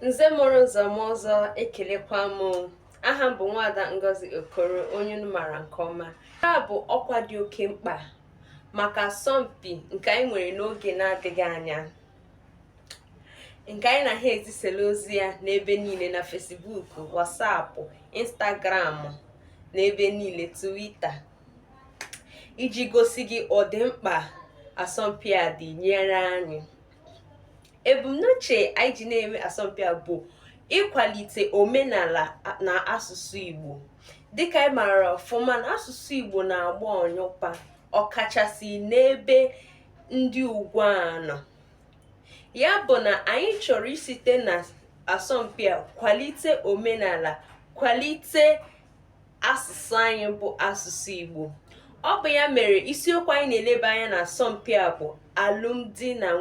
Nze mụrụ nze mụọ ọzọ, ekelekwa m. Aha m bụ Nwaada Ngozi Okoro, onye unu maara nke ọma. Nke a bụ ọkwa dị oke mkpa maka asọmpi nke anyị nwere n'oge na-adịghị anya, nke anyị na ha ezisela ozi ya n'ebe niile, na Facebook, WhatsApp, Instagram na ebe niile, Twitter, iji gosi gị ọdịmkpa asọmpi a dị nyere anyị. Ebumnuche anyị ji na-eme asọmpi a bụ ịkwalite omenala na asụsụ Igbo. Dịka anyị maara ọfụma na asụsụ Igbo na-agba ọnyụpa, ọkachasị n'ebe ndị ugwu a nọ. Ya bụ na anyị chọrọ isite na asọmpi a kwalite omenala, kwalite asụsụ anyị bụ asụsụ Igbo. Ọ bụ ya mere isiokwu anyị na-eleba anya na asọmpi a bụ alụmdi na